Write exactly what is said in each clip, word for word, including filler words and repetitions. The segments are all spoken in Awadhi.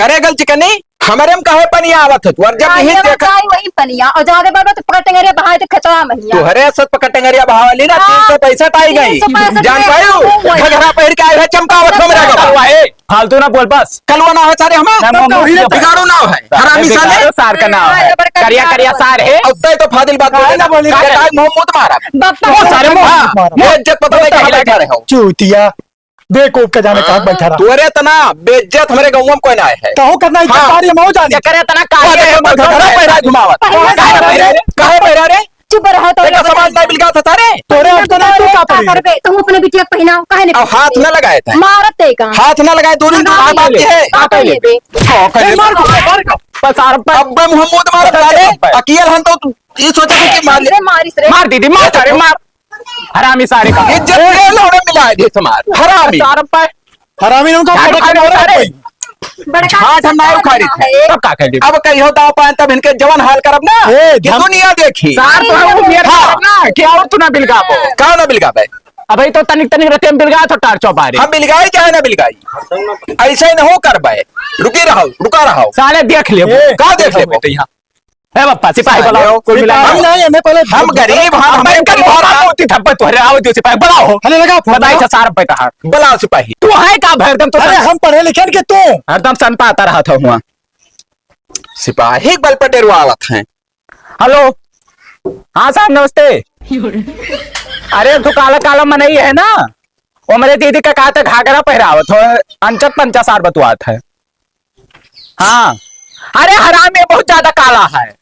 अरे गल चिकनी, हमरे में काहे पनिया आवत है? तू और जब यही देखा वही पनिया, और जादे बार तो पकड़ टंगरे बहाए तो खेतवा महिया। तोहरे से पकड़ टंगरिया बहावली ना, हाँ, तीन सौ पैंसठ आई गई। तीन सौ पैंसठ जान पायो? घघरा पहिर के आए है, चमकावत हो मेरा गवा। फालतू ना बोल बस। कलवा ना हो सारे हमार। बिगाड़ू ना हो है। हरामी साले। सार का नाव है। करिया करिया सार है। अब तय तो फादिल बात बोले ना। मुंह मुंह मारा। बप्पा। वो सारे मुंह। हाँ, मुंह इज्जत पता नहीं कहाँ बैठा रहे हो। चूतिया। बेवकूफ का जाने कहाँ बैठा रहा। तोरे इतना बेइज्जत हमरे गाँव में कोई ना है। कहूँ करना इज्जत हाँ। सारी हम हो जाने। करे इतना काहे है, घघरा पहिरा घुमावत। काहे पहिरा रे? काहे पहिरा रे? चुप रहो तो। देखा समाज ना बिलगा था सारे। तोरे अतना तू का पड़ी? करबे? तू अपने बिटिया के पहिनाओ, काहे नहीं अब हाथ ना लगाए थे। मारत है का? हाथ ना लगाए, दूरी दूर बात ये है। का कर लेबे? का कर लेबे? मार, मार, मार। बस आर पर। अब मुहम्मद मारत सारे। अकियल हन तो तू ये सोचा कि मार ले। मारिस रे। मार दीदी, मार सारे, मार। हरामी सारे का। इज्जत ले लो रे, मिला दे तुम्हार। हरामी। सारे पर। हरामी उनका झाट पकड़ के उखाड़े मारा सारे। कोई। बड़का झाट हम ना उखाड़ी थे। तब का कर दी? अब कहियो दाव पाएन तब इनके जवन हाल करब ना, ए, कि धम- दुनिया देखी। सार तो हम बियर हाँ। करब ना, कि और तू ना बिलगाबो। का ना बिलगाबे? अबे तो तनिक तनिक रते हम बिलगा तो टार चौबारे। हम बिलगाई चाहे ना बिलगाई। ऐसे ही ना हो करबे। रुकी रहो, रुका रहो। साले देख लेबो। ए, का देख लेबो? तो यहाँ। ए बप्पा, सिपाही साले बुलाओ, हो, कुल मिला सिपाही के। नहीं, हमें पहले हम गरीब, हम, हम अबे इनका इनका मोहरा मोती थप्पड़ तोहरे, आओ जो सिपाही बुलाओ। अरे लगा फोन बताई लगा। से सार पे कहा। बुलाओ सिपाही। तू है का भरदम तो अरे सर? हम पढ़े लिखे कि तू? हरदम सन पाता रहत हुआ। सिपाही बल पर डेरवावत हैं। हेलो। हाँ साहब, नमस्ते। अरे, तू काला काला मनई है ना? वो मेरे दीदी का कहा था घाघरा पहरावत हो, अंचत पंचा सार बतुआत है। हाँ। अरे हराम, ये बहुत ज्यादा काला है।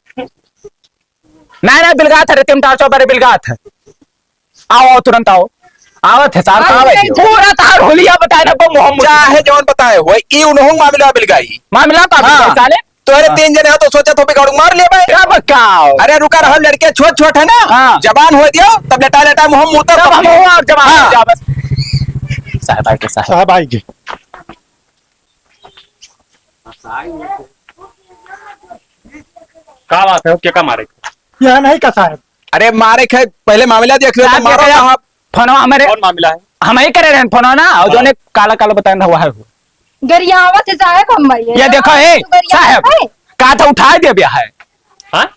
नहीं, नहीं, बिलगात है, रेतिम टार चौबारे बिलगात है। आओ, आओ, तुरंत आओ। आवत है सार, अरे, आवत है। पूरा तार होलिया बताए ना, बम मोहम्मद। चाहे जौन बताए हो, ई उनहु मामला बिलगाई। मामला का हाँ। बिलगाई साले? तो अरे हाँ। तीन जने हो तो सोचा तो बिगाड़ू मार ले भाई। क्या बकाओ? अरे रुका रहो, लड़के छोट छोट है ना, हाँ। जबान हो दियो, तब लेटा लेटा मुंह मुड़ता तब हम हुआ और जबान हाँ। हो जा बस। साहब आए के, साहब। साहब आए के। का बात है, के का मारे? यह नहीं का साहब। अरे मारे के पहले मामला देख लो, साहब, तो मारो देख लो। साहब। फोनवा हमरे, कौन मामला है? हम ही करे रहन फोनवा ना, और हाँ। जोने काला काला बताए ना, वह है वो। गरियावत है साहब, हम भाई है। ये देखो, ए, तो गरियावत साहब, है। का था उठाए दे बिया है? हाँ?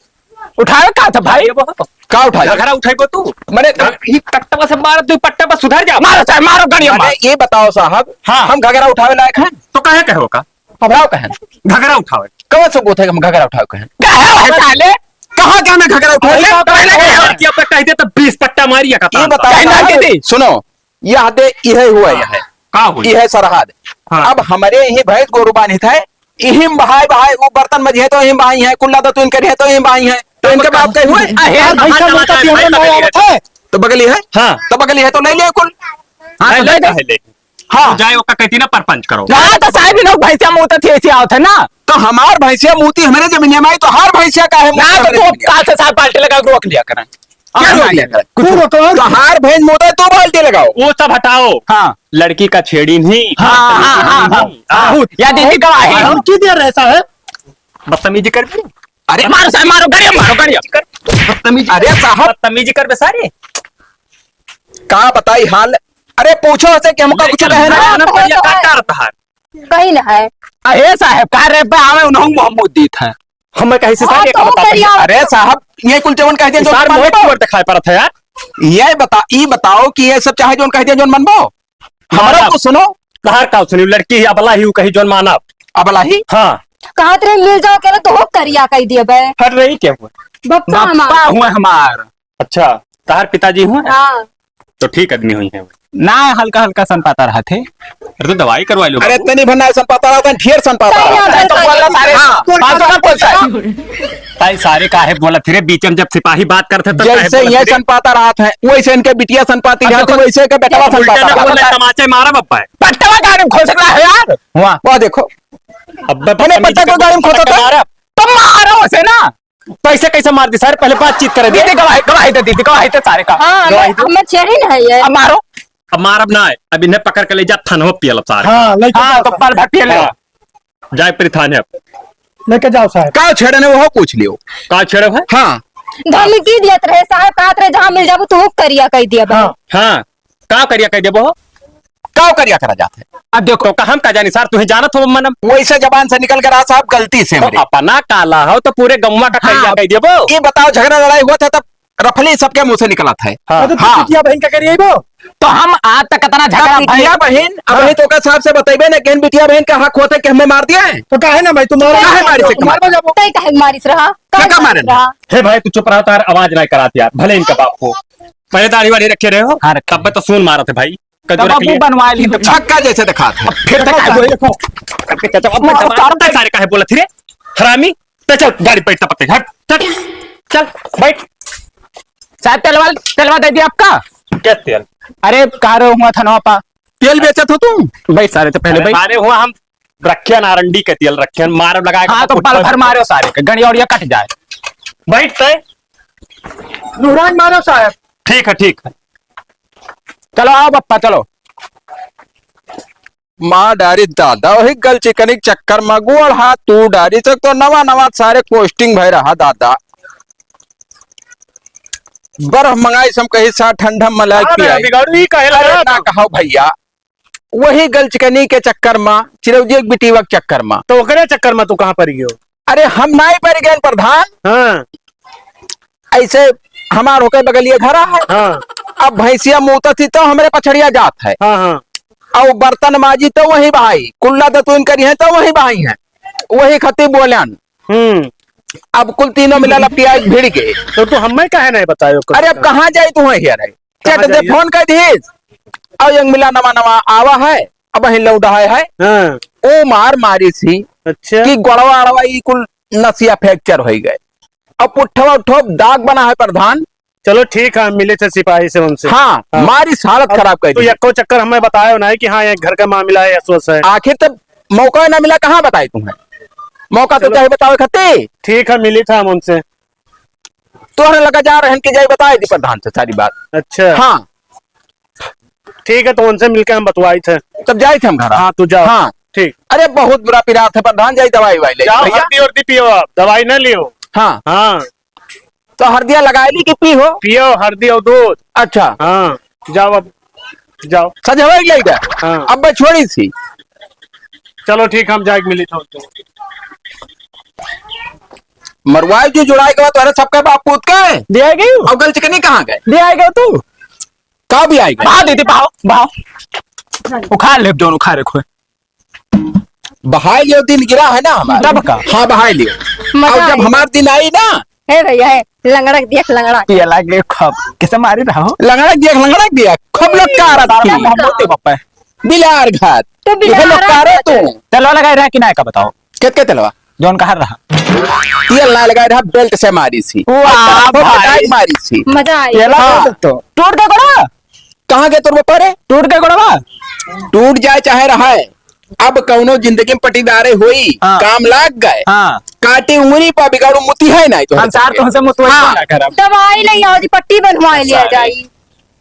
उठाए का था भाई? ये वो। का उठाए? घघरा उठाए को तू? मने घ-, ई कट्टवा से मार, तू पट्टा पर सुधर जा। मारो साहब, मारो गड़िया मार। अरे, ये बताओ साहब, हाँ। हम घघरा उठावे लायक हैं? तो काहे कहो का? अब का कहें? घघरा उठावे। कौन से बोथे हम घघरा उठावे कहें? काहे है साले? कहाँ जाना घघरा उठावे? पहले, पहले कहे। कि अब कह दे तो बीस पट्टा मारी या ये बताओ कहीं ना साहब, दीदी। सुनो, यह दे, यह हुआ, यह है। का हुई? यह सरहद। हाँ। अब हमरे यही भैंस गोरू बांधित है, यही बहाए, बहाए, वो बर्तन मजिहे तो यही बहाई है, कुल्ला दतुन करिहे तो यही बहाई है, तो इनके बाप कहे हुए? अहे, यार, भैंसा मोटा पियंबर ना आवत है। तो बगली है? हाँ। तो बगली है तो ले ले कुल। हाँ, तो ले ले। हाँ। तो जाए ओका कहती ना परपंच करो। ना, तो साहब, इन लोग भैंसिया मूतत ही ऐसी आवत है ना। तो हमार भैंसिया मूती हमरे जमीनिया में आई, तो हर भैंसिया का है ना, मूती तो हमरे तू जमीनिया में? काल से साहब बाल्टी लगा के रोक लिया करें। क्या हाँ, रोक लिया करें? कुछ तू रोको। तो हर भैंस मूता है, तू बाल्टी लगाओ। वो सब हटाओ। हाँ। लड़की का छेड़ी नहीं। हाँ, हाँ, हाँ, हाँ। हाँ। या दीदी गवाही। हाँ, हम की दे रहे साहब? बदतमीजी कर भी। अरे मारो साहब, मारो, गाड़ी मारो, गाड़ी। बदतमीजी अरे साहब। बदतमीजी कर बे सारे। का बताई हाल? अरे पूछो से कि हमका कुछ कहे ना। ना, ना, बढ़िया काटा रहता है। कहीं ना है। अहे साहब, का रे बे, आवे उन्हों मोहम्मद दीत है। हमें कहीं से हाँ, सारे तो का बता करिया। अरे साहब, ये कुल जवन कह दिया, जो सार मान मोहब्बत लो। पर दिखाई पड़त है यार। ये बता, ई बताओ कि ये सब चाहे जौन कह दिया, जौन मनबो? हमारा हाँ। तो सुनो। तहार का सुनी, लड़की ही अबला ही, उ कही जौन मानब। अबला ही? हाँ। कहत रहे मिल जाओ, कहले तो हो करिया कह दिए बे। हट रही क्या हुआ? बप्पा हमार। बप्पा हुआ हमार। अच्छा, तहार पिताजी हुआ? हाँ। तो ठीक आदमी हुई है। ना, हल्का हल्का सन पाता रहा थे। अरे तो दवाई करवा लो अरे बाबू। तनी भर ना सन पाता रहा था, ढेर सन पाता रहा था। तो बोल रहा सारे। हाँ। बात तो ना बोलता है। भाई सारे काहे बोला थे रे, बीच में जब सिपाही बात करते तब काहे जैसे बोला ये थे रे? सन पाता रहा था, वैसे इनके बिटिया सन पाती अब रहा थी, देखो, वैसे इनके बेटवा सन उल्टा पाता ना रहा बोला, था। तमाचे मारा बप्पा है। पट्टवा गाड़ी में घुस रहा है यार। वाह। वाह देखो। अब बने बदतमीजी पट्टा को कर गाड़ी में घुसा था। मारा। तो मारो उसे ना। कैसे, कैसे मार दी सारे? पहले बातचीत करे दे। दीदी गवाही, गवाही दे दीदी, गवाही दे सारे का। हाँ, गवाही हमें, दे। हमें छेड़ी नहीं है ये। अब मारो। अब मारब ना, अब इन्हें पकड़ के ले जा थानवा पियल सारे। हाँ, लेके हाँ, जाओ तो साहब। पल भर पियल ले। हाँ। जाए फिर थाने अब। लेके जाओ साहब। का छेड़े ने वो पूछ लियो। का छेड़े है? हाँ। धमकी दियत रहे साहब, कहत रहे जहाँ मिल जाबू तू करिया कह दिया बा। हाँ। हाँ। का करिया कह देबो? का करिया करा जात है? अब देखो, का हम का जानी सार, तुहीं जानत हो मनम। वैसे जबान से निकल के रहा साहब, गलती से तो हमरे। अपना काला हो तो पूरे गौवा का करिया हाँ। कह देबो। ये बताओ, झगड़ा लड़ाई हुआ था तब रफली सबके मुंह से निकलत है। हाँ। अरे तो हाँ। बिटिया बहन का करिए वो? तो हम आज तक इतना झगड़ा अब बिटिया भई। बहन, अब हाँ। वही तो का साहब से बतइबे ना, केहन बिटिया बहन का हक होता है कि हमें मार दिया है? तो काहे ना भाई, तुम्हारा काहे मारी से मार बजाबो। तय काहे मारिस रहा? का काहे का मारिस मारे? रहा? हे भाई, तू चुप रहा, तार आवाज ना करात यार, भले इनका बाप हो। पहले दाढ़ी वाढ़ी रखे रहे हो, हाँ, रखे। तब तो सून मारत है भाई। कजू तब रख अब वो लिया। बनवा ली तो छक्का जैसे दिखात है। अब फिर तक देखो, देखो। अब चाचा, अब मार, मार, मार, सारे काहे बोलत ही रे? हरामी। तो चल, गाड़ी बैठ, तब तक हट, चल, चल, बैठ। साहब, तेलवा, तेलवा दे दिया आपका? क्या तेल? अरे, कहा रहे हुआ था ना आपा। तेल बेचत हो तुम? बैठ सारे, तो पहले अरे, बैठ। सारे हुआ हम रखे नारंडी के तेल रखे, मार लगाए हाँ, तो पल भर मारो सारे के, गणिया उड़िया कट जाए। बैठ तय। नुहरान मारो साहब। ठीक है, ठीक है। चलो आओ बप्पा, चलो। माँ डारी दादा, वही गल चिकनी के चक्कर में गोड़ हाथ तू डारी तक तो नवा नवा सारे कोस्टिंग भय रहा दादा। बर्फ मंगाई सम कही सा ठंडा मलाई हाँ, पियाई। बिगाड़ू ही कहे अरे लगा ना तो। कहो भैया, वही गल चिकनी के चक्कर में, चिरौजी एक बिटीवा के चक्कर में। तो ओकरे चक्कर में तू कहाँ पड़ गयो? अरे हम नाई पड़ गए प्रधान। हाँ। ऐसे हमार होके बगलिए घरा है। हाँ। अब भैंसिया मूतत ही तो हमरे पछड़िया जात है। हाँ, हाँ। और बर्तन माजी तो वही भाई, कुल्ला दतुन करी है तो वही भाई है, वही खती बोलन। हम्म। अब कुल तीनों मिला लपटिया भिड़ गए। तो तू हमें काहे नहीं बतायो कुछ? अरे अब कहाँ जाई तू है यार? कहाँ चट दे जाइए? फोन कर दीस। और यंग मिला नवा नवा आवा है, अब हिल लौटा है, है। हाँ। ओ मार मारी सी अच्छा। कि गोड़वा अड़वा ई कुल नसिया फ्रैक्चर हो गए। अब पुट्ठवा उठो दाग बना है प्रधान। चलो ठीक है, मिले थे सिपाही से उनसे। हाँ, हाँ। मारी हालत अब खराब कर तू दी। यक्को चक्कर हमें बतायो ना कि हाँ, एक घर का मामला है, ऐसो ऐसा है। आखिर तो मौका ना मिला, कहाँ बताए तुम्हें? मौका तो चलो। चाहे बताओ खत्ते। ठीक है, मिली था हम उनसे। तोहरे लगा जा रहन के जाई बताए दी प्रधान से सारी बात। अच्छा। हाँ। ठीक है, तो उनसे मिलके हम बतवाई थे। तब जाई थे हम घर। हाँ, तू जाओ। हाँ। ठीक। अरे बहुत बुरा पिरात है प्रधान, जाई दवाई वाई ले जाओ, भैया। हरदी उरदी पियो आप, दवाई ना लियो। हाँ। हाँ। तो हरदिया लगाए ली कि पी हो? पियो हरदी और दूध। अच्छा। हाँ, जाओ अब, जाओ। सजवाई ले जा। हाँ। अब बस छोड़ी सी। चलो ठीक, हम जाके मिली था। मरवाई जो जुड़ाई के बाद तोहरे सबके बाप पूत के। दिया गई? अब गल चिकनी कहाँ गए? दिया गई तू? का भी आई गए? बहा दीदी, बहाओ, बहाओ। उखाड़ ले, जोन उखाड़े खोए। बहाई लियो दिन गिरा है ना हमारा। तब का? हाँ, बहाई लियो। मजा अब जब आई। हमार दिन आई ना। हे भैया, हे, लंगड़क दिया, लंगड़क। ये लागे खब। कैसे मारी रहा हो? लंगड़क दिया, लंगड़क दिया। खब लोग का रहा सारा थी? हम होते बापा। बिलार घाट। तो ये लोग बिलार का रहा घाट। तू? तेलवा लगाए रहा कि ना का बताओ? कित के तेलवा? जौन कहा रहा। तेल ना लगाए रहा, बेल्ट से मारी सी। वाह बहुत भाई। टाइट मारी सी। मजा आई। तेलवा हाँ। तो। टूट गया गोड़वा? कहाँ गए तोर बापा रे? टूट गए गोड़वा? टूट जाए चाहे रहा है, अब कौनो जिंदगी में पटीदारे होई, हाँ। काम लाग गए। हाँ। काटी उंगली पर बिगाड़ू मुती है नहीं तो हम सार तुमसे मुतवाई हाँ। ना करब। दवाई ले आओ जी, पट्टी बनवा लिया सारे। जाई।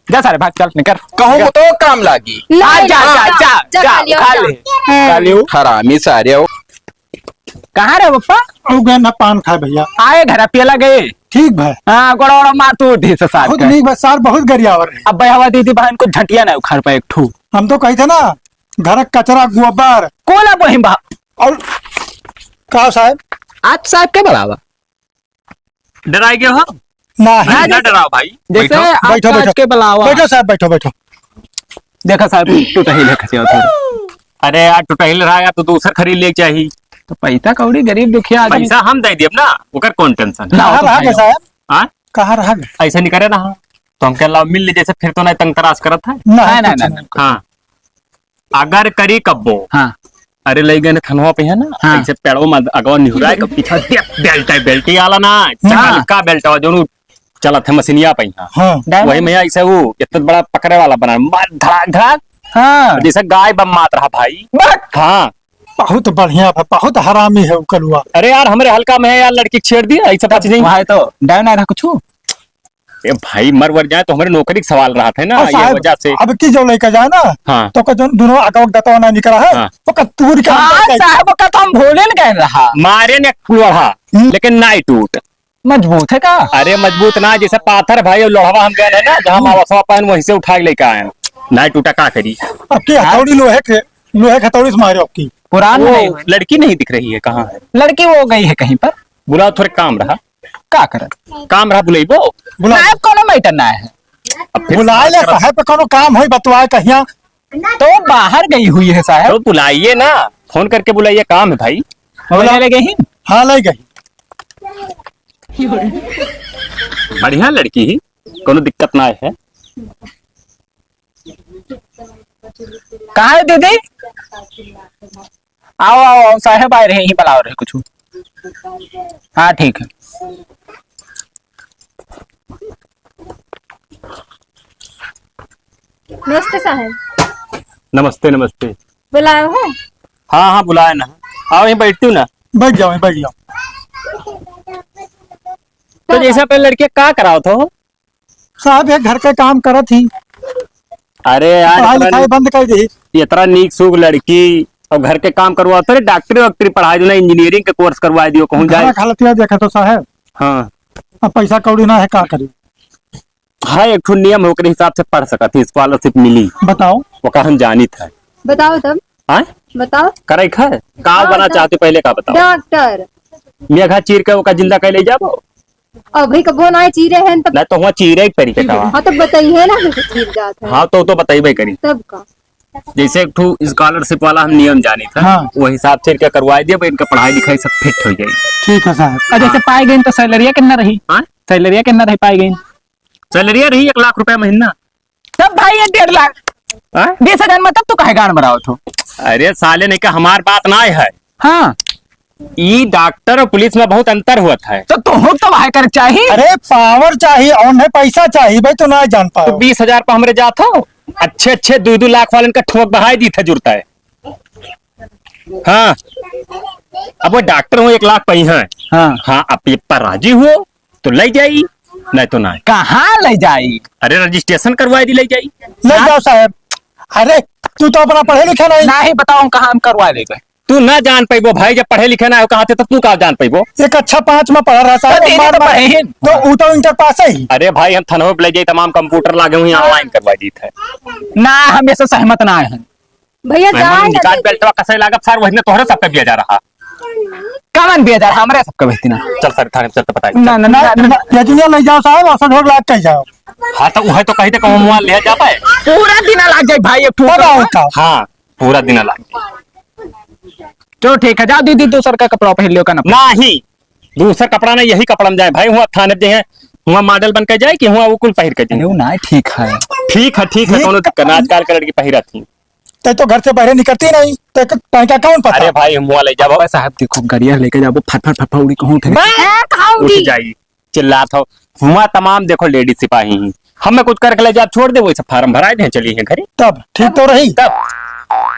जा सारे भाग चल निकर। कहूँ जा। मुतो काम लागी। नहीं, आ, जा, नहीं, जा, जा, जा, जा, जा, लियो, खा जा। ले। हम्म। खा लियो। हरामी सारे हो। कहाँ रे पप्पा? ओ गए ना पान खाए भैया। आए घर पियला गए। ठीक भाई। हाँ, गोड़ा गोड़ा मार तू ढीस सार बहुत के। नीक भाई, सार बहुत गरियावर है। अब भैया दीदी बहन को झटिया ना उखाड़ पाए एक ठू। हम तो कही थे ना, घर का कचरा गोबर। कोला बहिम बा। और का साहब? आज साहब के बुलावा? डराई गए हो? ना, ना, ना। ना डराओ भाई। जैसे बैठो। आप बैठो, आज बैठो। के बुलावा। बैठो साहब, बैठो, बैठो। देखा साहब, टूटही लेखा से थोड़ा। अरे यार, टूटही रहा यार, तो दूसर खरीद ले चाहिए। तो पैसा कौड़ी गरीब दुखिया आदमी। पैसा हम दे दिए ना, ओकर कौन टेंशन है? ना, कहाँ तो रहा भाई गए साहब? हाँ? कहाँ रहा गए? ऐसे नहीं करे ना, तो हम कह ला मिल लीजिए, फिर तो नहीं तंग तराश करत है। ना, नहीं, कुछ नहीं, नहीं। नहीं। हाँ। अगर करी कब्बो। हाँ। अरे, लई गए ने थनवा पे है ना, हाँ। ऐसे पेड़वा में अगवा निहुराए के पीछा दे, बेल्ट है, बेल्ट ही आला ना, हम्म। चकलका बेल्ट है, जोन चलत है मशीनिया पे, हाँ। हाँ। वही में ऐसे वो इतना बड़ा पकड़े वाला बना, मार धड़ाक, धड़ाक। हाँ। जैसे गाय बम मात रहा भाई। बक। हाँ। बहुत बढ़िया बा, बहुत हरामी है वो कलुआ। अरे यार, हमरे हल्का में है यार, लड़की छेड़ दिया, ऐसा बात नहीं। वहाँ तो डर ना रहा कुछ। ए भाई, मर वर जाए तो हमरे नौकरी के सवाल रहत है ना, और ये साहब, वजह से। अब की जो लइका जाए ना, हाँ। तो ओकर जो दुनो अकवा के दतवा ना निकरा है, हाँ। ओकर तूर के हाँ, अंदर जाए। साहब, ओकर तो हम भूले न गए रहा। मारे ने लोढ़ा, हम्म। लेकिन नाई टूट। मजबूत है का? अरे मजबूत ना, जैसे पाथर भाई और लोढ़वा हम गए हैं ना, जहाँ हम्म। मावसवा पहन वहीं से उठा के लेके आए हैं। नाहीं टूटा का करी? अब की हाँ? हथौड़ी लोहे के, लोहे के हथौड़ी से मारे अब की। पुरान वो नहीं हुई। लड़की नहीं दिख रही है, कहाँ है? लड़की वो गई है कहीं पर। बुलाओ, थोड़े काम रहा। का करत? काम रहा, बुलाइबो। बुलाओ। साहब, कोनो matter ना है। अब फिर बुलाए ले साहब, पे कोनो काम होई, बतवाए कहिया। तो बाहर गई हुई है साहब। तो बुलाइए ना, फोन करके बुलाइए, काम है भाई। वो ले गई? हाँ, ले गई। बढ़िया लड़की ही, कोनो दिक्कत ना है। कहाँ है दीदी? आओ, आओ, आओ, साहेब आए रहे, यहीं बुलाओ रहे कुछ। हाँ, ठीक है। नमस्ते साहेब। नमस्ते, नमस्ते। बुलाओ है? हाँ, हाँ, बुलाए ना। आओ, यहीं बैठती हूँ ना। बैठ जाओ, बैठ जाओ। तो जैसे अपने लड़के का कराओ थो? साहब, ये घर के काम करत ही। अरे यार, पढ़ाई इतना लिखाई नी-, बंद कर दी। इतना नीक सूख लड़की और घर के काम करवाओ, अरे डॉक्टरी वॉक्टरी पढ़ाई दो ना, engineering के course करवा दियो, कहूँ घर जाए। हालत यह देखे तो साहब। हाँ। अब पैसा कौड़ी ना है, का करी? हाँ, एक ठो नियम है, ओकरे हिसाब से पढ़ सकत ही, scholarship मिली। बताओ। ओका हम जानित है। बताओ तब। हाँ? बताओ। करे खा? का बताओ बना तब। चाहते पहले का बताओ? डॉक्टर। मेघा चीर के ओका जिंदा कर ले जाबो? अभी कबो ना चीरे हैं तब। ना तो हुआ चीरे एक तरीके का। हाँ, तो बताइए ना, कैसे चीर जात है। हाँ, तो, तो बताइबे करी। तब का? जैसे एक ठो scholarship वाला हम नियम जानी था, हाँ। वो हिसाब से इनका करवाए दिया, इनका पढ़ाई लिखाई सब fit हो जाए। ठीक है साहब। और जैसे हाँ। पाए गए तो salary कितना रही? हाँ? Salary कितना रही पाए गए? Salary रही एक लाख रुपया महीना। तब भाई ये डेढ़ लाख, हाँ? बीस हजार में तब तू काहे गांड मरावत हो? अरे साले नहीं का हमार बात ना है। हाँ। ई डॉक्टर और पुलिस में बहुत अंतर होत है। तो तुहूँ तो भाई कर चाहिए। अरे power चाहिए और नहीं पैसा चाहिए भाई, तो ना जान पाओ। तो बीस हजार पर हमरे जात हो, अच्छे अच्छे दो दो लाख वालन का ठोक बहाई दी था जुड़ता है। हाँ, अब वो डॉक्टर हो एक लाख पई हैं। हाँ। हाँ, अब ये पर राजी हुओ तो ले जाई, नहीं तो नहीं। कहाँ ले जाई? अरे registration करवा दी, ले जाई। ले जाओ साहब। अरे तू तो अपना पढ़े लिखे नहीं। नहीं बताओ हम कहाँ हम करवा लेबे। तू ना जान पैबो भाई, जब पढ़े लिखे ना हो कहाँ थे तो तू का जान पैबो? एक अच्छा पाँच में पढ़ा रहा साहब, तो दीदी मार तो मार। पढ़े ही। तो ऊ तो इंटर पास है ही। अरे भाई हम थनवे पे ले जाई, तमाम computer लागे हुई online करवा दी थे। ना हम ऐसे सहमत ना है। भैया, अरे, जाए मन ना निकाल दे। बेल्टवा कसै लागत सार, वही में तोहरे सबके बिया जा रहा। कवन बिया जा रहा? हमरे सबके बहती ना। चल सर, थाने में चल तो बताई। ना, ना, ना, ना, ना। ये दुनिया ले जाओ साहब, औसत भोग लाग के जाओ। हाँ, तो उहे तो कही थे, कहूँ मुआ ले जा पाए। पूरा दिन लाग जाए भाई, एक ठो कब आओ का? हाँ, पूरा दिन लाग जाए। चलो ठीक है, जाओ दीदी, दूसर का कपड़ा पहन लियो का ना। नहीं, दूसर कपड़ा ना, यही कपड़ा में जाए भाई, हुआ थाने जे है, हुआ model बन के जाए कि हुआ वो कुल पहिर के जाए। अरे वो ना, ठीक है। ठीक है, ठीक है, ठीक कोनो दिक्कत ना, आजकल के लड़की पहिरत ही। ते तो घर से बाहर निकलती नहीं, ते क-, तैं का कौन पता? अरे भाई, हम मुआ ले जाबो। बस साहब, देखो, गरिया लेके जाबो, फट, फट, फट, फट, उड़ी कहूँ उठे। बे, कहाँ उठ उड़ी? जाई, चिल्लात हो। हुआ तमाम, देखो, ladies सिपाही हैं। हमें कुछ करके ले जा, छोड़ दे, वही सब form भराए दे, चली हैं घरे। तब ठीक तो रही। तब।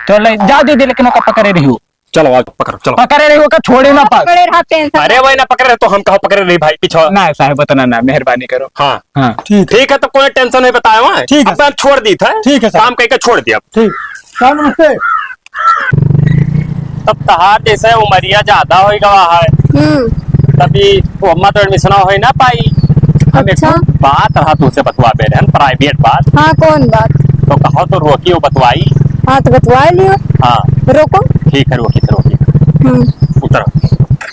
तो ले जाओ दीदी, लेकिन ओका पकड़े रहियो। चलो, आओ, पकड़ो, चलो। पकड़े रहियो का, छोड़े ना पास। पकड़े रहा, tension अरे, ना। वही ना पकड़े रहे, तो हम कहो पकड़े रही भाई, पीछे। ना, साहब, उतना ना, मेहरबानी करो। हाँ। हाँ। ठीक। ठीक है, तो कोई tension नहीं बताया हुआ है। ठीक है, अब सर। छोड़ दी था। ठीक है, सर। काम कह के छोड़ दिया। ठीक। सर, नमस्ते। तब तहार जैसे उमरिया ज्यादा हो गवा है, हम्म। तभी वो अम्मा तो admission हो ही ना पाई। हम एक अच्छा। बात रहा तुझसे बतवा दे रहे हैं, private बात। हाँ, कौन बात? तो कहो तो रोकी, वो बतवाई। हाँ, तो बतवा लियो। हाँ। रोको। ठीक है, रोकी, तो रोकी। हम्म। उतरो।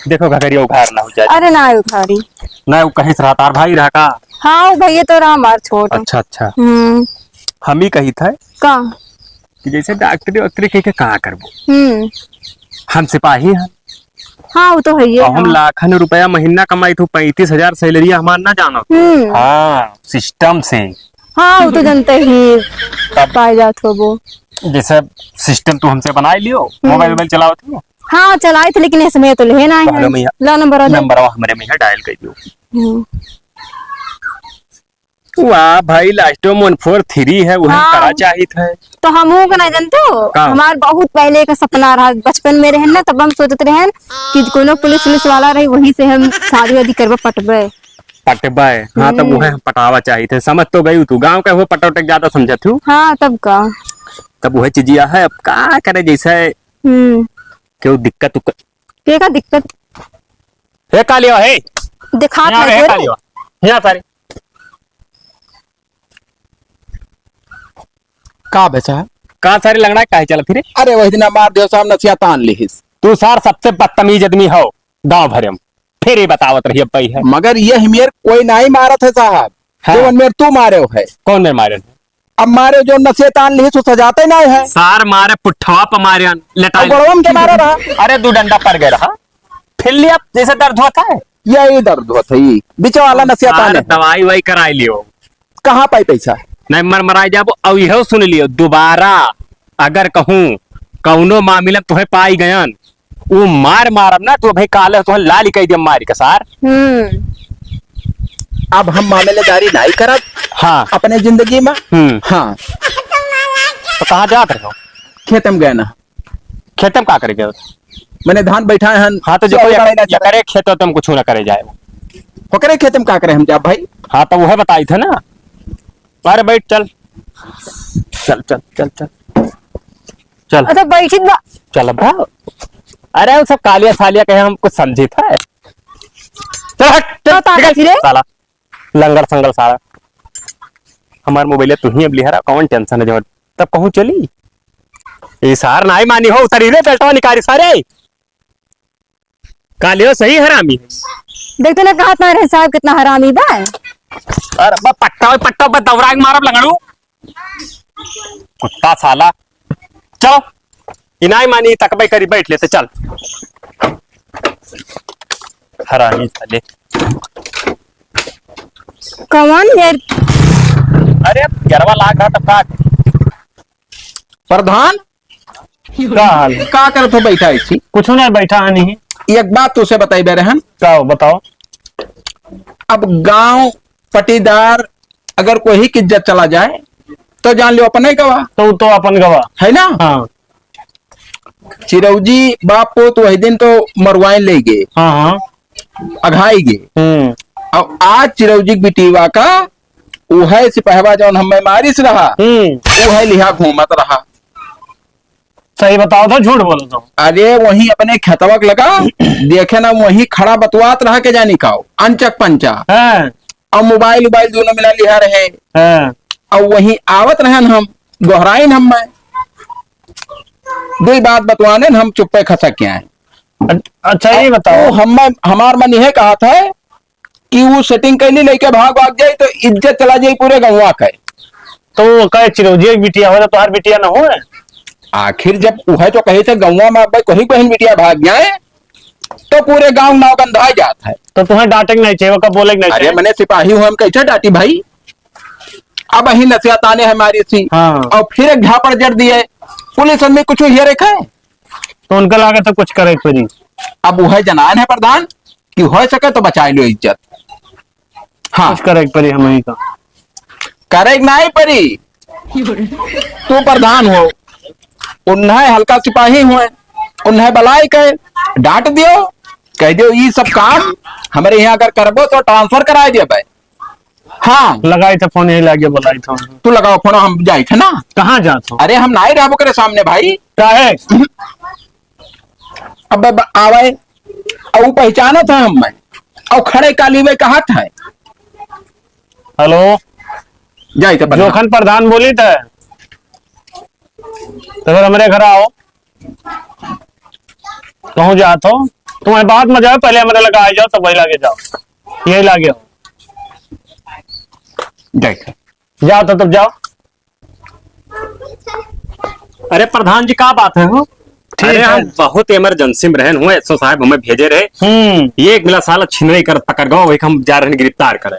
देखो, घगरिया उघार ना हो जाए। अरे, ना उघारी। ना, वो कहीं से रहा, तार भाई रहा का? हाँ, वो भैया तो रहा हमार छोट। अच्छा, अच्छा। हम्म। हम ही कही था का? कि जैसे डॉक्टरी वॉक्टरी कह के का करबो? हम्म। हम सिपाही हैं। हाँ, वो तो है ही और हम है। लाखन रुपया महीना कमाई थू, पैंतीस हजार salary हमार ना जानो। हम्म। हाँ, system से। हाँ, वो तो जनते ही तब पाए जात होबो। जैसे system तू हमसे बनाए लियो, हम्म। Mobile वोबाइल चलावत हो? हाँ, चलाई थे, लेकिन इसमें तो ले ना है। हमरे में यहाँ ला नंबर आ जाए। नंबरवा हमरे में यहाँ dial कर दियो। हम्म। वाह भाई, last में one four three है, वही हाँ। करा चाहित है। तो हमहू के ना जानते हो, का? हमार बहुत पहले का सपना रहा, बचपन में रहन ना, तब हम सोचत रहन कि कोनो पुलिस उलिस वाला रही, वही से हम शादी वादी करबे, पटबे। पटबे, हाँ, तब हम्म। वह हम पटावा चाहित है। समझ तो गई तू, गाँव का वो पटौटे ज्यादा समझत हूँ। हाँ, तब का? तब वह चीजिया है, अब का करे, जैसे हम्म। केहू दिक्कत उक्कत। के का दिक्कत? हे कालिया, हे। दिखात यहाँ नहीं रे, हे तोरे। कालिया। यहाँ सारे। का बे साहब? का सारे लंगड़ा काहे चला फिरे? अरे वही दिन मार दियो साहब, नसिया तान लिहिस। तू सार सबसे बदतमीज आदमी हो गांव भरे में। फिर ही बतावत रही अब भाई है। मगर ये हमेर कोई नाहीं मारत है साहब। हाँ। जो मेर तू मारे हो है। कौन मेर मारे है? अब मारे जो नसिया तान लिहिस, तो सजाते नाहीं है। सार मारे पुट्ठवा पर मारे, लेटाई। अब गोड़वा में के मारे रहा। अरे दू डंडा पर गए रहा। फिर लिया जैसे दर्द होता है। यही दर्द होता है, ये बीच वाला नसिया तान है। दवाई वाई कराई लियो। कहाँ पाई पैसा? नहीं, मर मराई जाबो। अब इहो सुन लियो, दोबारा अगर कहूँ कौनो मामला में तुहे पाई गयन, वो मार मारब ना, तो भाई काले तुहे लाल कह दिया मार के सार। हम्म। अब हम मामलेदारी नहीं करब। हाँ। अपने जिंदगी में। हम्म। हाँ। तो कहाँ जात रहे हो? खेत में गए ना। खेते में का करे गए? मैंने धान बैठाए हन, हाँ, तो जो कोई करे खेत में कुछ ना करे जाए। ओकरे खेत में का करे हम जाब भाई? हाँ, तो वह बताई थे ना। अरे बैठ, चल। चल, चल, चल, चल। चल। अच्छा, बैठित बा। चल अब। अरे, वो सब कालिया सालिया कहे हम कुछ समझी था। चल हट, चल, तो ताकत निकल, रे। साला। लंगड़ संगड़ सारा। हमार मोबाइल तू ही अब लिहरा, कौन टेंशन है जो तब कहूँ चली? ई सार नाई मानी हो, उतरी रे बेल्टवा निकारी सारे। कालियो सही हरामी है। देख तो ना कहत ना रहे साहब कितना हरामी बा। अरे बा पट्टा, पट्टा बा दौरा के मारब लंगड़ू। कुत्ता साला। चलो। ई नाई मानी, तकबे करी, बैठ लेते, चल। हरामी साले। कौन यार? अरे, गरवा लाग रहा तब का? प्रधान, का हाल? का करत हो बैठा ऐसी? कुछ ना, बैठा है नहीं। एक बात तुझसे बताई बे रहन। का हो, बताओ। अब गांव पटीदार अगर कोई की इज्जत चला जाए, तो जान लो अपने गवा। तो, तो अपन गवा। है ना? हाँ। चिरौजी बाप को तो वही दिन तो मरवाए ले गए। हाँ, हाँ। अघाई गए। हम्म। अब आज चिरौजी के बिटीवा का, उहे सिपहवा जौन हमें मारिस रहा, हम्म। उहे लिहा घूमत रहा। सही बताओ तो, झूठ बोलो तो। अरे, वहीं अपने खेतवा के लगा, देखे ना, वहीं खड़ा बतवात रहा के जानी काओ, अनचक पंचा। हाँ। अब मोबाइल उबाइल दोनों मिला लिहा रहे। हाँ। अब वहीं आवत रहन हम, गोहराइन हम मैं। दुई बात बतवाने न हम चुप्पे खसक के आए। अ-, अच्छा, ये अब बताओ। वो हम, हमार मन यह कहा था कि वो setting कैली लेके भाग, भाग जाए तो इज्जत चला जाए पूरे गौवा का। तो वो कहे चिरौजी एक बिटिया हो, तो तोहार बिटिया न हो? आखिर जब वह तो कहे थे गौवा में अब कोई बहन बिटिया भाग जाए, तो पूरे गांव नाव गंधा जात है। तो तुम्हें डांटे के नहीं चाहिए, ओका बोले के नहीं अरे चाहिए। मने सिपाही हूँ, हम कैसे डांटी भाई? अब ही नसिया ताने हमारी सी। हाँ। और फिर एक झापड़ जड़ दिए, पुलिस आदमी कुछ ये रखे। तो उनका लागत है कुछ करे के पड़ी। अब वह जनान है प्रधान कि हो सके तो बचाए लो इज्जत। हाँ। कुछ करे के पड़ी हमही का। करे के नाहीं पड़ी। तू प्रधान हो, उन्हें हल्का सिपाही हुए, उन्हें बलाई के डांट दियो, कह दियो, "ई सब काम हमरे यहाँ अगर करबो तो transfer कराए देबे।" हाँ। लगाई थे फोन, यही लागे बुलाई था। तू लगाओ फोन, हम जाई थे ना। कहाँ जात हो? अरे हम नाहीं रहबो करे सामने भाई। काहे? अब, अब आवे, अब वो पहचानत है हमें, अब खड़े काली में कहत है। हेलो, जाई थे प्रधान। जोखन प्रधान बोली थे, तो फिर हमारे घर आओ, कहूँ जात हो, तुम्हें बात मजा आए, पहले हमारे लगा आ जाओ, तब वही लागे जाओ, यही लागे हो। जाई थे। जाओ तो तब जाओ। अरे प्रधान जी, का बात है हो? ठीक अरे है। हम बहुत emergency में रहन हुए, एसओ साहब हमें भेजे रहे। हम्म। ये एक मिला साला छिनरई कर पकड़ गवा, वही हम जा रहे हैं गिरफ्तार करे।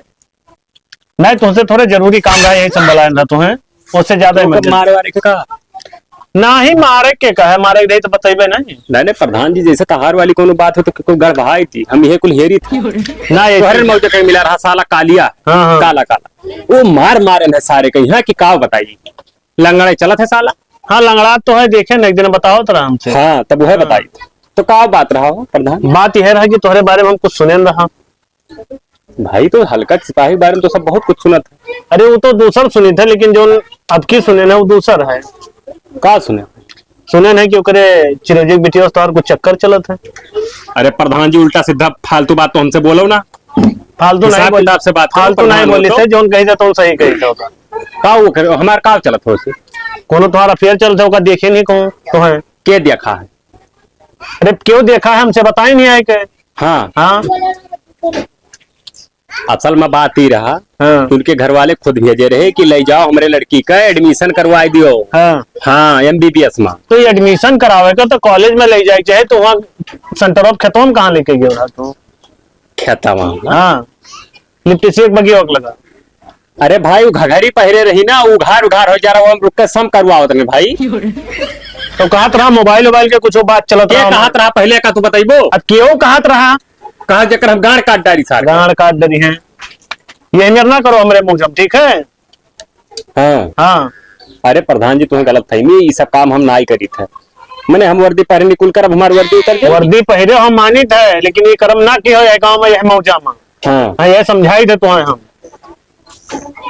नहीं, तुमसे थोड़े जरूरी काम रहा, यही संभलायन रहा तुम्हें, उससे ज्यादा तो emergency। मारे वारे के का? नाहीं, मारे के का है, मारे के रही तो बतइबे नहीं। नहीं, नहीं, प्रधान जी, जैसे तहार वाली कोनो बात हो तो कोई गड़बड़ाई थी, हम ये कुल हेरी थी। ना, ये तोहरे मौके कहीं मिला रहा साला कालिया, हाँ, हाँ। काला, काला। वो मार मारे न सारे कहीं, हाँ, कि का बताई? लंगड़े चलत है साला। हाँ, लंगड़ा तो है, देखे न, एक दिन बताओ तो आराम से। हाँ, तब वह हाँ। बताई। तो का बात रहा हो, प्रधान? बात यह रहा कि तोहरे बारे में हम कुछ सुने न रहा। भाई, तो हल्का के सिपाही के बारे में तो सब बहुत कुछ सुनत है। अरे, वो तो दूसर सुनी थे, लेकिन जो अब की सुने ना, वो दूसर है। का सुने? सुने ना कि ओकरे चिरौजी के बिटिया से तोहार कुछ चक्कर चलत है। अरे प्रधान जी, उल्टा सीधा फालतू बात तो हमसे बोलो ना। फालतू नहीं हिसाब बोली, किताब से बात करो, फालतू नहीं प्रधान हो बोली तो। थे, जौन कही थे, तो सही कही थे ओका। का वो करे, हमार का चलत हो से? कोनो तुम्हारा अफेयर चलत है, ओका देखे नहीं कौन तो है? के देखा है? अरे, क्यों देखा है, हमसे बताए नहीं आए के? हाँ। हाँ। असल में बात ई रहा हाँ। कि उनके घर वाले खुद भेजे रहे कि ले जाओ हमरे लड़की का एडमिशन करवाई दियो। हाँ। हाँ, एमबीबीएस में। तो ये एडमिशन करावे का तो कॉलेज में ले जाए, चाहे तो वहाँ सेंटर ऑफ खेतवा में कहाँ लेके गयो रहा तू? खेतवा में। हाँ, लिपस्टिक बगिया लगा। अरे भाई, वो घघरी पहिरे रही ना, उघार उघार हो जा रहा, वो हम रुक के सम करवावत रहे भाई। तो कहत रहा मोबाइल वोबाइल के कुछ बात चलत के रहा कहत हमार। रहा पहले का तू बताइबो? अब केहू कहत रहा? कहा जेकर हम गांड काट डारी सार। गांड काट डरी हैं। ये मेर ना करो हमरे मुंह जम, ठीक है? हाँ। हाँ। अरे प्रधान जी, तुम्हें गलत फहमी, ई सब काम हम नाई करीत है। मने हम वर्दी पहरे निकुल कर अब हमार वर्दी उतर जाए? वर्दी पहरे हम मानित है, लेकिन ये कर्म ना कियो है गाँव में, यह मौजा में। हाँ। हाँ, यह समझाई थे तुम्हें हम।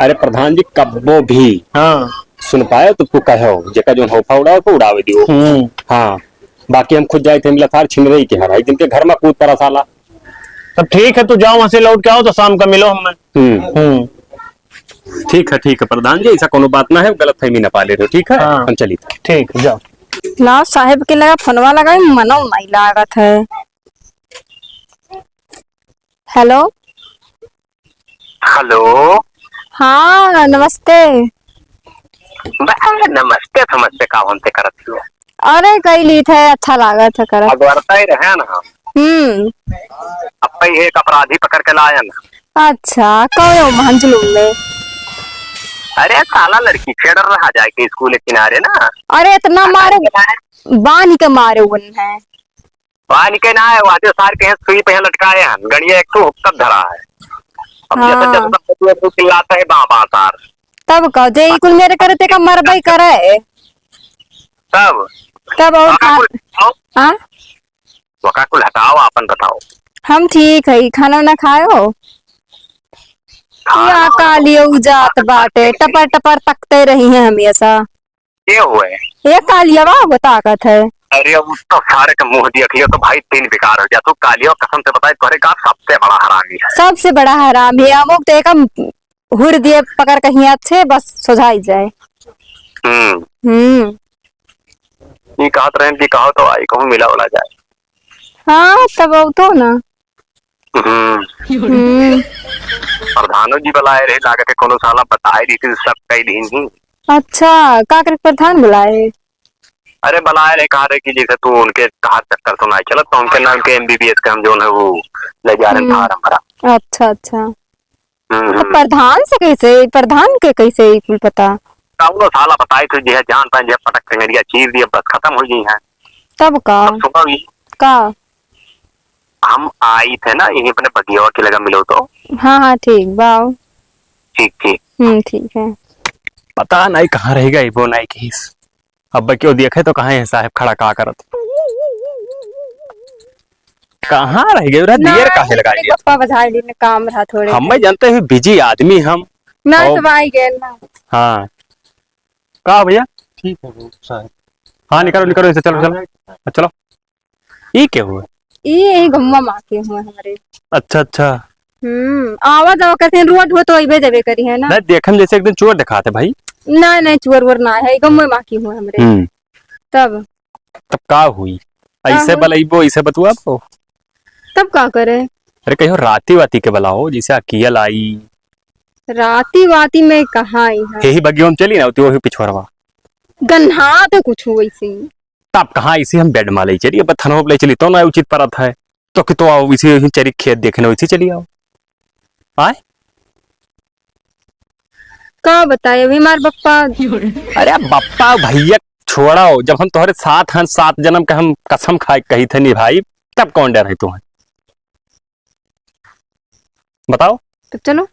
अरे प्रधान जी, कब्बो भी हाँ। सुन पाए तो तू कहो, जेका जोन हौफा उड़ाओ तो उड़ावे दियो। हम्म। हाँ, बाकी हम खुद जाए थे मिला थार छिन रही के हर, जिनके घर में कूद पड़ा साला। तब ठीक है, तू जाओ वहाँ से लौट के आओ तो शाम का मिलो हमें। हम्म। हम्म। ठीक है, ठीक है प्रधान जी, ऐसा कोनो बात ना है, गलत फहमी ना पाले रहो, ठीक है? हाँ। हम चली। ठीक, जाओ। लाओ साहेब के लगा फोनवा लगाई, मनो नहीं लागत है। हेलो। हेलो। हाँ, नमस्ते। बा, नमस्ते, नमस्ते का हमसे करत हो? अरे, कई लीत है, अच्छा लागत है करत। अगवरता ही रहे ना। हम्म। अब कई एक अपराधी पकड़ के लायन। अच्छा, कहो महन जुलूम में। अरे, साला लड़की छेड़ रहा जाए के स्कूल के किनारे ना। अरे, इतना मारे, बांध के मारे उन है। पानी के ना है, वादे सार के हैं, सुई पे हैं लटकाए हैं, गड़िया एक ठो हुक्का धरा है। अब जैसे, हाँ। जैसे सब कुछ चिल्लाता है, बा, बा, सार। तब का, जे ई कुल मेरे करे, तेका मरबई करे। तब? तब और वका खा-, कुल हटाओ। हाँ? वका कुल हटाओ, आपन बताओ। हम ठीक है, खाना ना खायो? खाना या कालियो जात बाटे, टपर टपर तकते रही हैं हमेशा। के हुए? ये कालियावा वो ताकत है। अरे, अब तो सारे के मुंह देख लियो तो भाई, दिन बेकार हो गया। तू कालियो कसम से बताए, तोरे का सबसे बड़ा हरामी है। सबसे बड़ा हरामी है, अमुक तो एक हम हुर दिए पकड़ के हियाँ से बस सुझाई जाए। हम्म। हम्म। ये कहत रहे कि कहो तो आई, कहूँ मिला उला जाए। हाँ, तब अब तो ना। हम्म। हम्म। प्रधानो जी बुलाए रहे, लागत है कोनो साला बताए दी थी, सब कई दिन ही। अच्छा, का करे प्रधान बुलाए? अरे बुलाए रहे, कहा रहे कि जैसे तू उनके कहा चक्कर तो ना चलत, तो उनके नाम के एमबीबीएस के हम जो है वो ले जा रहे हैं हम्म। फार्म भरा। अच्छा, अच्छा। हम्म, तो हम्म। प्रधान से कैसे, प्रधान के कैसे ई कुल पता? कौनो साला बताए थे, जे जान पाए, जे पटक टंगरिया चीर दिया, बस खत्म हो गई है। तब का? अब सुनो ये। का? हम आई थे ना, यहीं अपने बगियावा के लगा मिलो तो। हाँ, हाँ, ठीक, बाओ। ठीक, ठीक। हम्म, ठीक है। पता नहीं कहाँ रह गई वो नाई केस। अब क्यों देखे तो कहाँ है साहब खड़ा का करत? कहाँ रह गए? उरा ना, देर काहे लगाई दिया? पप्पा बधाई ली ने काम रहा थोड़े। हम जानते हैं बिजी आदमी हम। ना और तो आई गए ना। हाँ। का भैया? ठीक है वो साहब। हाँ, निकलो, निकलो, इसे चलो, चलो। हाँ। चलो। ई के हुए? ई यही गम्मा माँ के हुए हमारे। अच्छा, अच्छा। हम्म, आवा जावा करते हैं, रोड हो तो अइबे देबे करी है ना। नहीं, देखन जैसे एक दिन चोर दिखाते भाई। नहीं, नहीं, चोर वोर ना है, गम्मा माँ के हुए हमरे। हम्म। तब? तब का हुई? का ऐसे हुई? बलइबो, ऐसे बतुआबो। तब का करे? अरे कहियो राती वाती के बलाओ, जैसे अकियल आई। राती वाती में कहाँ आई है? यही बगियो में चली ना होती, वही पिछोरवा। गन्हा तो कुछ वैसे ही। तब कहाँ इसे हम बेड में ले चली, अब थनोप ले चली तो ना उचित परत है। तो कि तो आओ इसे ही चरी खेत देखने वैसे चली आओ। आए? का बताए अभी हमार बप्पा। अरे बप्पा भैया छोड़ाओ, जब हम तोहरे साथ हन, सात जन्म के हम कसम खाए कही थे निभाई, तब कौन डर है तुम्हें? बताओ। तो चलो।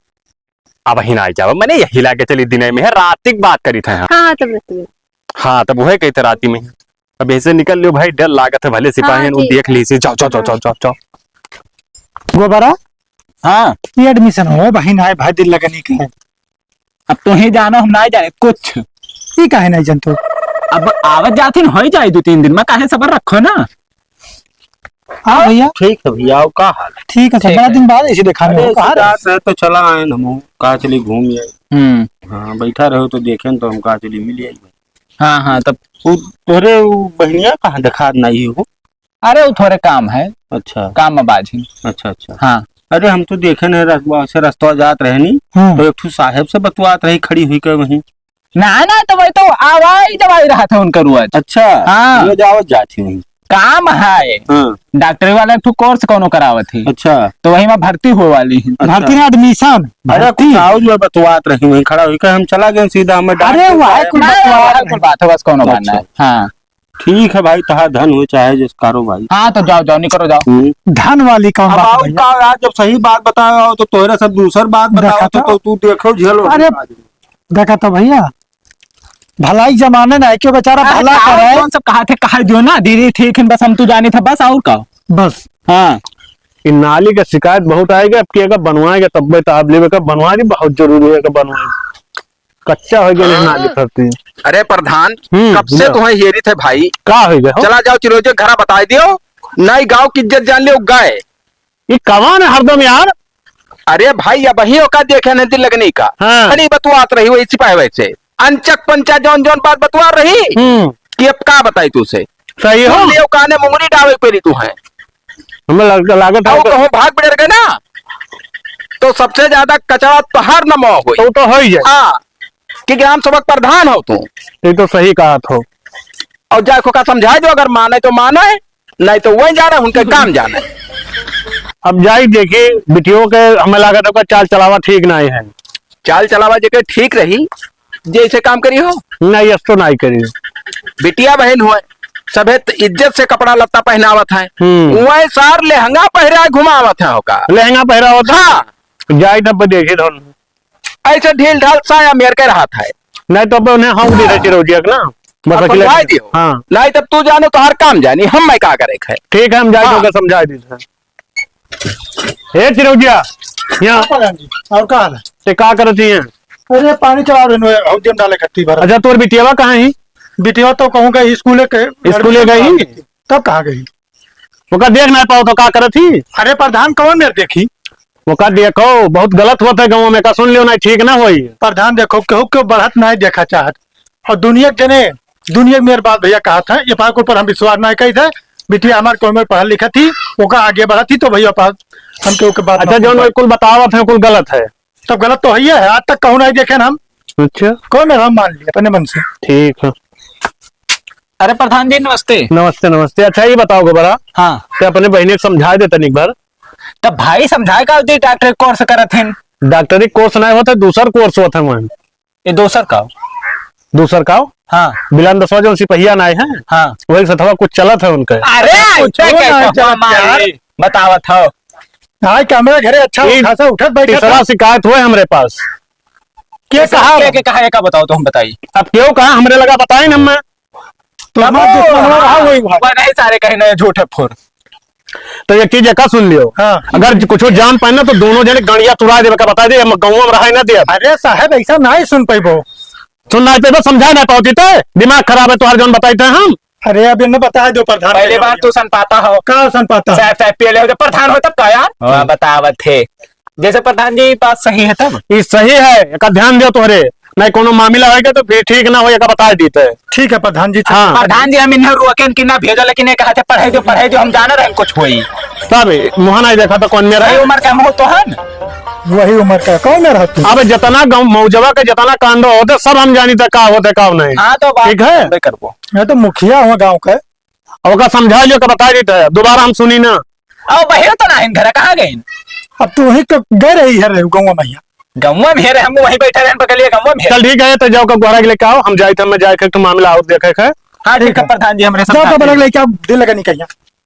अब ही ना जाओ, मैंने यही लागे चली दिन में है, रात की बात करी थे हम। हाँ, हाँ, तब रात में। हाँ, तब वही कही थे राती में। अब ऐसे निकल लियो भाई, डर लागत है, भले सिपाही हाँ, हैं, वो ठीक देख है। लीजिए। जाओ, जाओ, जाओ, हाँ। जाओ, जाओ, जाओ। गोबरा? हाँ। ये एडमिशन हो, बहिन आए, भाई दिल लगनी के। अब तो ही जानो, हम ना जाने कुछ। ये काहे नहीं जानतो? अब आवत जात ही हो ही जाए दो तीन दिन में, काहे सबर रखो ना। हाँ भैया। ठीक है भैया, आओ, का हाल है? ठीक है सर, ठीक बड़ा है। दिन बाद ऐसे देखा अरे, नहीं हो, कहाँ रहे? सरकार से तो चला आए हम, कहा चली घूम आए। हम्म। हाँ, बैठा रहो तो देखें तो हम कहा चली मिल आए। हाँ, हाँ, तब उ तोहरे उ बहिनिया कहाँ देखात नाहीं हो? अरे, उ थोरे काम है। अच्छा। काम में बाझी। अच्छा, अच्छा। हाँ। अरे, हम तो देखे नहीं रस-, से रस्तवा जात रहनी, हम्म। तो एक ठो साहेब से बतुआत रही खड़ी हुई के वहीं। ना, ना, तो वही तो आवाई जवाई रहत है उनका रोज। अच्छा, हाँ। रोज आवत जात ही वहीं। काम है। हाँ। डॉक्टरी वाला एक ठो कोर्स कौनो करावत ही। अच्छा। तो वही में भर्ती होए वाली ही। अच्छा। भर्ती ना, admission। अरे, भर्ती। कुछ और में बतुआत रही वहीं खड़ा हुई के हम चला गए सीधा, हमें अरे, डांट वह दिया। कुल ना, बतुआत वह कुल बात है, बस कौनो बात अच्छा। नहीं। हाँ। ठीक है भाई, तहार धन हो चाहे जिस कारो भाई। हाँ, तो जाओ, जाओ, निकरो, जाओ। हम्म। धन वाली कौन अब बात आओ है भैया? का यार, जब सही बात बताओ तो तोहरे सब दूसर बात बताओ देखा तो, तो? तो तू देखो झेलो। अरे, देखा तो भैया, भलाई जमाने ना है, क्यों बेचारा अरे, भला का करे। कौन सब कहा थे, कहा दियो ना, दीदी ठीक है, बस हम तू जानी था, बस और का। बस। हाँ। इ नाली के शिकायत बहुत आएगा, अब की अगर बनवाएगा तब तो आप लेवे का बनवा दी, बहुत जरूरी है कि बनवाए। कच्चा हो गया हाँ। नाली फरती। अरे प्रधान, हम्म, कब से लो। तुम्हें हेरी थे भाई। का हो गया हो? चला जाओ चिरोजे घरा बताई दियो, नहीं गाँव की इज्जत जान लियो गाय। ये कौन है हरदम यार? अरे भाई, अबहीं ओका देखे नहीं दिल लगनी का। हाँ। अरे बतुआत रही वही सिपाही वैसे। अनचक पंचा जौन जौन बात बतुआ रही हम्म। कि अब का बताई तू से। सही हो। सुन लियो काने मुंगरी डावे पेरी तू है। हमें लग-, लागत है और तो कहूँ भाग बिगड़ गए ना, तो सबसे ज्यादा कचरा तोहार नमवा होई। तो, तो हो ही जाए। हाँ, कि ग्राम सभा प्रधान हो तू। ये तो सही कहा थो। और जाए को का समझाए दो, अगर माने तो माने, नहीं तो वही जाने, उनके काम जाने। अब जाई देखी, बिटियों के हमें लागत है ओकर चाल चलावा ठीक नहीं है। चाल चलावा जेके ठीक रही, जैसे काम करी हो। नहीं, यस तो नहीं करी। बिटिया बहन हुए, सभे त इज्जत से कपड़ा लत्ता पहनावत है, हम्म। वही सार लहंगा पहरा घुमावत है ओका। लहंगा पहरावत है? हाँ। जाई तब देखी धन। ऐसे ढील ढाल साया मेर के रहत है। नहीं तो अब उन्हें हम दे दे चिरौजिया के ना, बस अब अकेले समझाई दियो। हाँ। नहीं तब तू जानो तोहार काम जानी, हम मैं का करे है। ठीक है, हम जाए हाँ। तो ओके समझाई दी है। हे चिरौजिया, यहाँ। हाँ प्रधान जी, और का हाल है? ते का करत ही हैं? अरे पानी चला रहे हैं, हौदी में डाले कत्ती भर। अच्छा, तोर बिटियावा कहाँ ही? बिटियावा तो कहूँ गई स्कूले के, स्कूले गई? तब कहाँ गई? ओका देख ना पाओ तो का करत ही? अरे प्रधान, कौन मेर देखी? ओका देखो, बहुत गलत होत है गाँव में, का सुन लियो ना, ठीक ना होई। प्रधान देखो, केहू के बढ़त नहीं देखा चाहत। और दुनिया के जने, दुनिया के मेर बात भैया कहत है, ये पाक ऊपर हम विश्वास नहीं करी थे। बिटिया हमार कोई में पढ़ल लिखत ही, ओका आगे बढ़त ही तो भैया पास हम केहू के बात अच्छा, ना जौन सुन कुल बतावत है, कुल गलत है। तब गलत तो है ही है, आज तक कहूँ नहीं देखे ना हम। अच्छा। कौन मेर हम मान लिए अपने मन से। ठीक है। अरे प्रधान जी, नमस्ते। नमस्ते, नमस्ते। अच्छा, ये बताओ गोबरा, हाँ। ते अपने बहिनी के समझाए दे तनिक भर। तब भाई समझाए का होती, डॉक्टरी कोर्स करत हैं। डॉक्टरी कोर्स नहीं होता, दूसर कोर्स होता है वहीं। ये दूसर का? दूसर का? हाँ। बिलान दसवा जौन सिपहिया ना आए हैं, हाँ। वही सथवा कुछ चलत है उनके। अरे, कुछ ऐसे हो कैसे ना हो चलत हमारे? यार। बतावत हो। हाँ, कैमरा घरे अच्छा ई खासा उठत बैठत तीसरा है। शिकायत हुए हमरे पास। के कहा? के, के कहा, एका बताओ तो हम बताई। अब क्यों कहा हमरे लगा बताए न मैं। तो हमार दुश्मन हो रहा वही बात। वह नहीं सारे कहीं नहीं झूठ है फुर। तो एक चीज एका सुन लियो। हाँ। अगर कुछ जान पाए ना तो दोनों जने गड़िया तुरा देवे का बता दे, हम गाँव में रहा ही ना दे। अरे साहब ऐसा नहीं सुन पैबो। सुन नहीं पैबो, समझा नहीं पाओ ते, दिमाग खराब है तुम्हारे जौन बताई थे हम। अरे अब इन्हें बता दो प्रधान पहले जी। बार तू सन पाता हो। का सन पाता? साहब, साहब, पहले हो जब प्रधान हो तब का यार? हाँ, बतावत है। जैसे प्रधान जी बात सही है तब? ई सही है, एका ध्यान दियो तोहरे, नहीं कोनो मामला होएगा तो फिर ठीक ना हो, एका बता दीते। ठीक है प्रधान जी। हाँ। प्रधान जी हम इन्हें रोकेन कि ना भेजो, लेकिन ये कहते पढ़े जो, पढ़े जो, हम जाना रहे कुछ होई। तब मुहा नहीं देखा तो कौन मेरा सही है? उम्र का मुँह तो है ना? वही उम्र का, कौन मेरा तू? अब जितना गाँव मौजवा के जितना कांड होते सब हम जानी था का होते का नहीं। हाँ तो बात ठीक है? हम करबो। मैं तो मुखिया हूँ गाँव का। अब ओका समझा लियो, का बता देता है, दोबारा हम सुनी ना। अब बहिरो तो ना है घर, कहाँ गए? अब तू वहीं तो गए रही है रे, गौवा मैया। गौवा में है रे, हम वहीं बैठे रहन पकड़ लिए, गौवा में है। चल ठीक है, तो जाओ का गोहरा के लेके आओ, हम जाए थे, मैं जाए के तो मामला और देखे के। हाँ, ठीक ठीक है, है। प्रधान जी, हमरे जाओ तो समझा बलक दे। लेके आओ, दिल लगा नहीं कहीं।